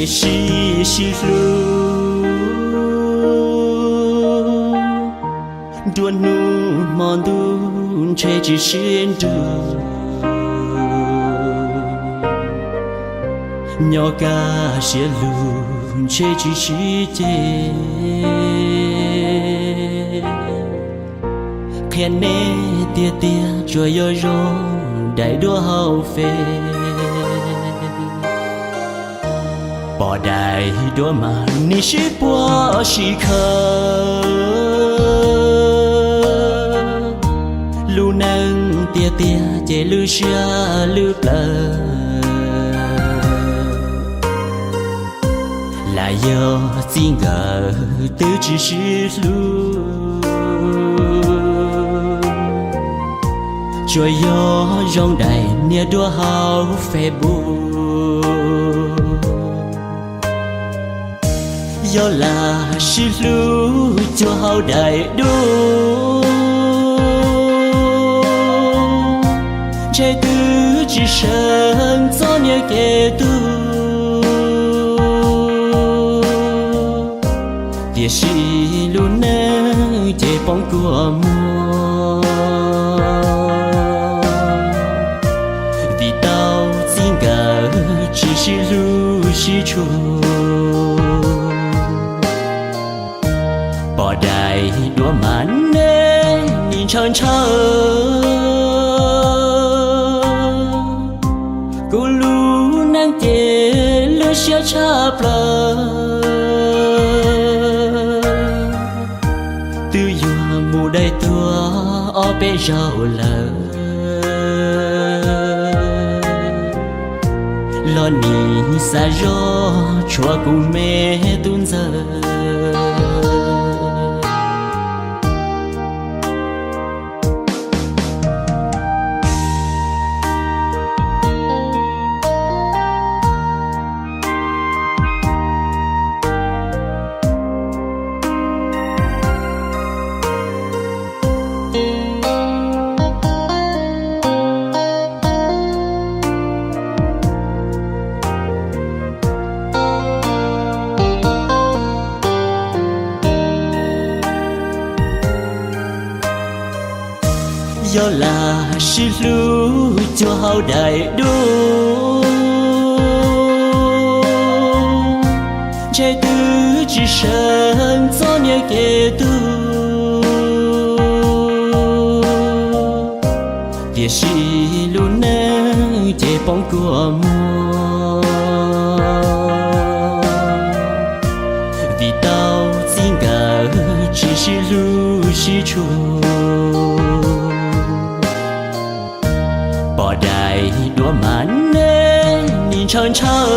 Sib sib hlub, nruab hnub hmo ntuj ntshe tsis sib nrug, nyob kaj siab lug ntshe tsis sib ceg. Qhia nej tiag tiag tsuas yog zoo daim duab hauv Face, pom daim duab mas nim sib puag sib khawv. Lub neej tiag tiag ces lwj siab lwj plawv, lam yog txij nkawm twb tsis sib hlub, tsuas yog zoo daim niag duab hauv Facebook. Yog lam sib hlub cuag hauv daim duab, ntshe twb tsis seev txoj niag kev tuag, tiam sis lub neej ces poob kua muag, vim tau txij nkawm tsis sib hlub sib tshua. Pom daim duab mas nej nim ntshaw ntshaw, kuv lub neej ces lwj siab tshaj plaws, twb yuav mus dai tuag ob peb zaug lawm. Los nim xav zoj tshuav kuv me tub ntxawg. Yog lam sib hlub cuag hauv daim duab, ntshe twb tsis seev txoj niag kev tuag, tiam sis lub neej ces poob kua muag, vim tau txij nkawm tsis sib hlub sib tshua. Pom daim duab mas nej nim ntshaw ntshaw,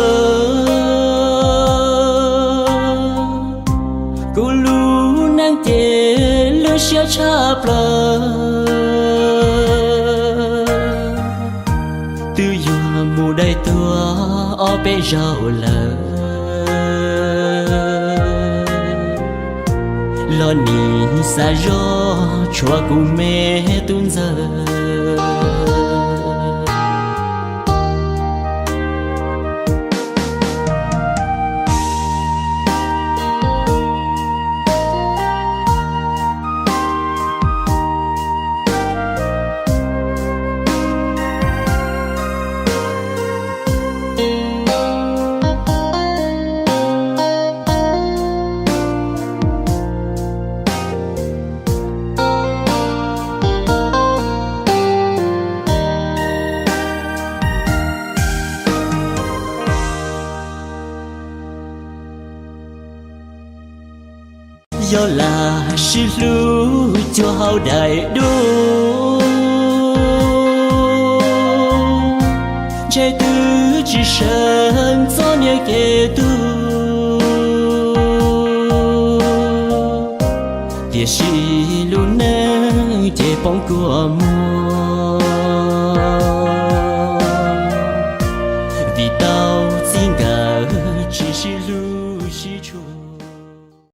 kuv lub neej ces lwj siab tshaj plaws, twb yuav mus dai tuag ob peb zaug lawm. Los nim xav zoj tshuav kuv me tub ntxawg. Yog lam sib hlub cuag hauv daim duab, ntshe twb tsis seev txoj niag kev tuag, tiam sis lub neej ces poob kua muag,